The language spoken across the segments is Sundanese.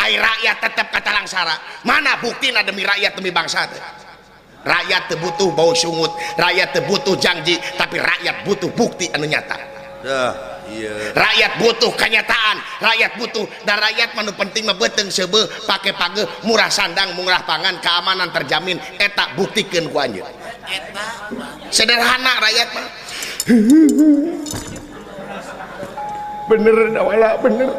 Ai rakyat tetep katalangsara. Mana buktina demi rakyat demi bangsa teh? Rakyat teu butuh bau sungut, rakyat teu butuh janji, tapi rakyat butuh bukti anu nyata. Iya. Rakyat butuh kenyataan, rakyat butuh dan rakyat mah nu penting mah beuteung seubeuh, pake pageuh, murah sandang, murah pangan, keamanan terjamin, eta buktikeun ku anjeun. Eta sederhana rakyat mah. Bener Dawala, bener.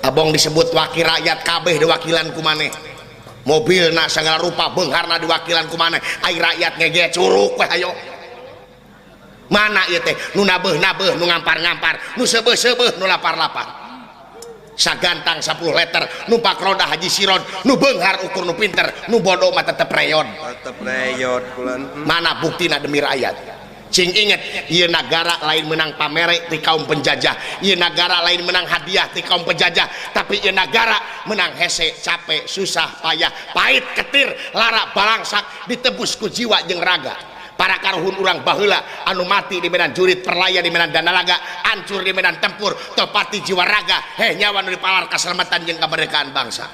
Abong disebut wakil rakyat kabeh diwakilan ku maneh. Mobilna sagala rupa beungharna diwakilan ku maneh. Ai rakyat ngege curuk we hayo. Mana ieu teh nu nabeuh-nabeuh, nu ngampar-ngampar, nu seubeuh-seubeuh, nu lapar-lapar. Sagantang 10 liter, numpak roda haji siron, nu beunghar ukur nu pinter, nu bodoh mah tetep reyon. Tetep reyot kulan. Mana buktina demi rakyat? Cing inget, ieu nagara lain menang pamere ti kaum penjajah, ieu nagara lain menang hadiah ti kaum penjajah, tapi ieu nagara menang hese, capek, susah, payah, pahit, ketir, lara, balangsak, ditebus ku jiwa jeung raga. Para karuhun urang baheula anu mati di medan jurit, perlaya di medan danalaga, ancur di medan tempur, topati jiwa raga, heh nyawa nu dipalar kaselamatan jeung kemerdekaan bangsa.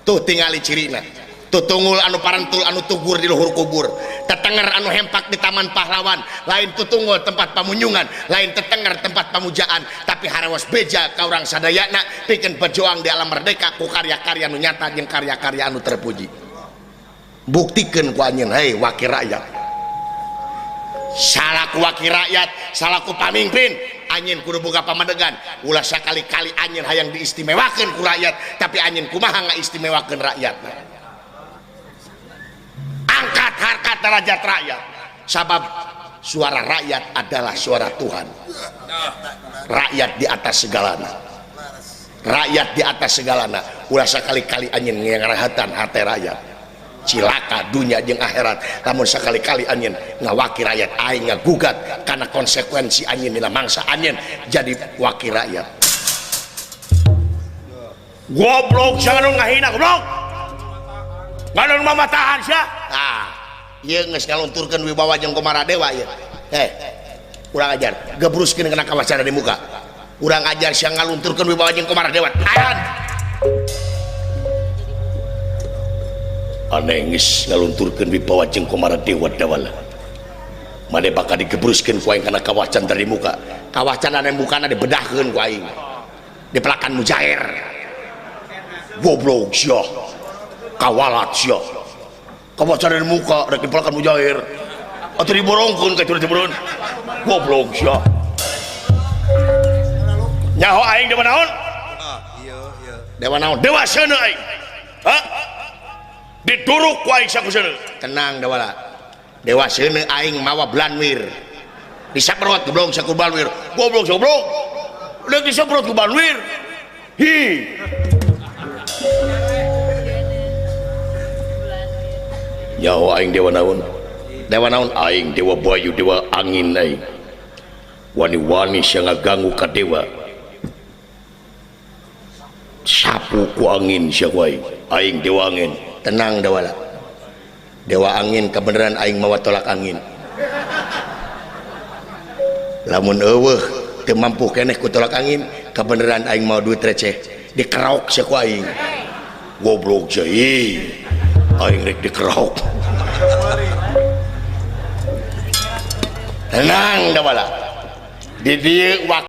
Tuh tingali cirina. Tutungul anu parentul anu tugur di luhur kubur, tetenger anu hempak di taman pahlawan, lain tutungul tempat pamunyungan, lain tetenger tempat pamujaan, tapi harewas beja ka urang sadayana pikeun berjuang di alam merdeka ku karya-karya anu nyata jeung karya-karya anu terpuji. Buktikeun ku anjeun, hei wakil rakyat. Salaku wakil rakyat, salaku pamimpin, anjeun kudu boga pamadegan. Ulah sakali-kali anjeun hayang diistimewakeun ku rakyat, tapi anjeun kumaha ngaistimewakeun rakyatna. Angkat harkat derajat rakyat, sabab suara rakyat adalah suara Tuhan. Rakyat di atas segalana, rakyat di atas segalana. Ulah sakali-kali anjeun ngarahatan hate rakyat, cilaka dunia jeung akhirat. Lamun sakali-kali anjeun ngawakil rakyat, aing ngagugat karena konsekuensi anjeun dina mangsa anjeun jadi wakil rakyat. Goblok, jangan ngahina goblok. Ngalun mamatahan sia. Ah, ieu geus ngalunturkeun wibawa jeung Komara Dewa ieu. Heh. Urang ajar, gebruskeun kana kawasana di muka. Urang ajar sia ngalunturkeun wibawa jeung Komara Dewa. Ayan. Aneh geus ngalunturkeun wibawa jeung Komara Dewa Dawala. Mane bakal digebruskeun ku aing kana kawacan dari muka. Kawacan anu mukana dibedahkeun ku aing. Dipelakan mujair. Goblok sia. Kawalat sia. Kawacan dari muka rek dipelakan mujair. Atuh diborongkeun ka turun-turun. Goblok sia. Nyaho aing dewa naon? Iya, iya. Dewa naon? Dewa seuneu aing. Hah? Diduruk ku aing sakuseuneu. Tenang Dawala. Dewa seuneu aing mawa blanwir. Disaprot goblok saku blanwir. Goblok goblok. Deuk disaprot ku blanwir. Hi. Nyaho aing dewa naon? Dewa naon aing? Dewa bayu, dewa angin aing. Wani-wani sia ngaganggu ka dewa. Sapu ku angin sia ku aing. Aing dewa angin. Tenang Dawala. Dewa angin kebenaran aing mawa tolak angin. Lamun eueuh teu mampu keneh ku tolak angin, kebenaran aing mawa duit receh. Dikeraok sia ku aing. Goblok sia. Aing rek dikeraok. Tenang Dawala. Di dieu